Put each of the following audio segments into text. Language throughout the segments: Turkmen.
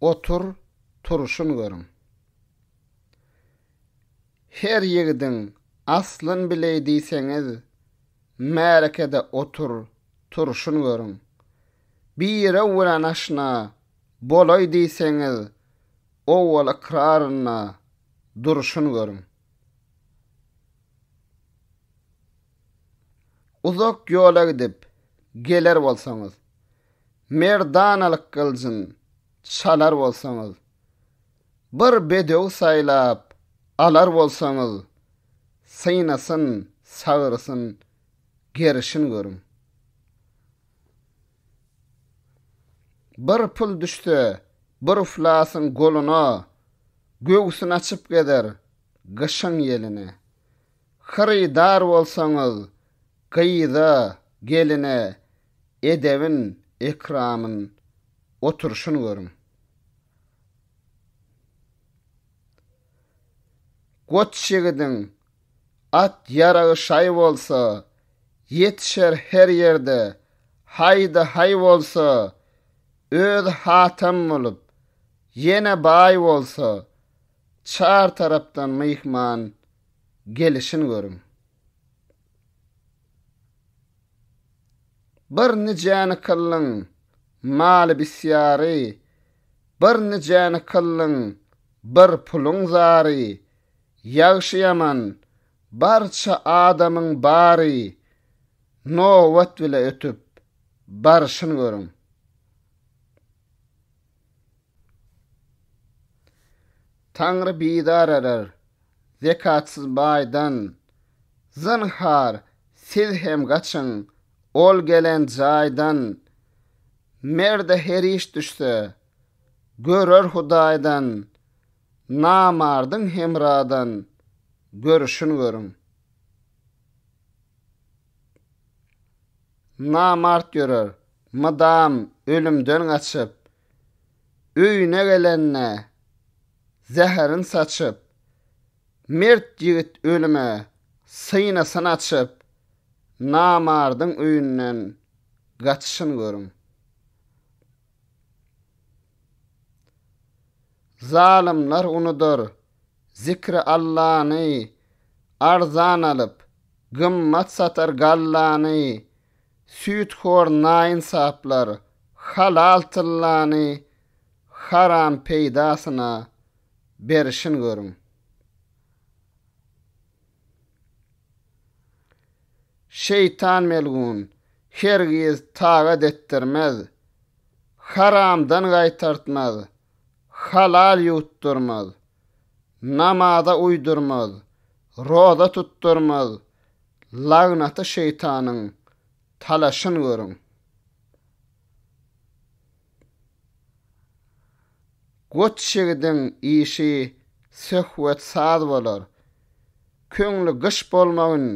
otur, turşun görüň. Her ýigidiň aslyn bileý diýseňiz, märekede otur, turşun görüň. Birew bilen aşna bolaý diýseňiz, owwal ykrarynda durşun görüň. Uzak ýola gidip, geler bolsaňyz, Merdanalyk gyljyn çalar bolsaňyz, Bir bedew saýlap alar bolsaňyz, Synasyn, sagrysyn, gerişin görüň. Bir pul düşse bir uflasyň goluna, Göwsün açyp gezer gyşyň ýeline. Hyrydar bolsaňyz gyza, geline, Edebin, ekramyn, oturşyn görüň. Goç ýigidiň at-ýaragy şaý bolsa, Ýetişer her ýerde, haýda-haý bolsa, Özi hatam bolup, ýene baý bolsa, Çar tarapdan myhman gelişin görüň. Bir nijäni kyldyň, maly bisýary, Bir nijäni kyldyň, bir puluň zary, Ýagşy-ýaman, barça adamyň bary, Nobat bile ötüp, barşyn görüň. Taňry bizar erer, zekatsyz baýdan, Zynhar, siz hem gaçyň, ol gelen jaýdan, Merde her iş düşse, görer Hudaýdan, Namardyň hemradan görüşin görüň. Namart ýörer, mydam ölümden gaçyp, Öýüne gelende zäherin saçyp, Mert ýigit ölüme synasyn açyp, Namardyň öýünden gaçyşyn görüň. Zalymlar unudar zikri Allany, Arzan alyp, gymmat satar gallany, Süýthor naýynsaplar halal tyllany haram peýdasyna berişin görüň. Şeýtan melgun hergiz tagat etdirmez, haramdan gaýtartmaz, halal ýuwtdurmaz, namaza uýdurmaz, roza tutdurmaz, Lagnaty şeýtanyň talaşyn görüň. Goç ýigidiň işi söhbet saz bolar. Köňli gyş bolmagyn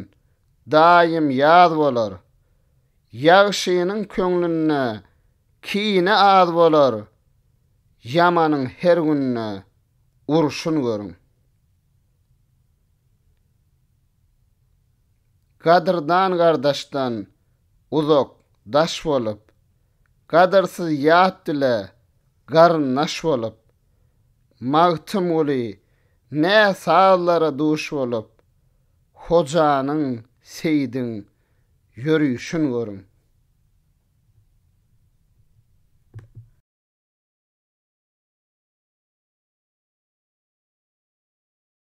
daýym ýaz bolar. Ýagşynyň köňlünde kine az bolar. Ýamanyň her günde urşun görüň. Gadyrdan gardaşdan uzak, daş bolup, Gadyrsyz ýat bile garyndaş bolup, Magtymguly nä sazlara duş bolup, Hojanyň, Seýidiň ýörüşin görüň.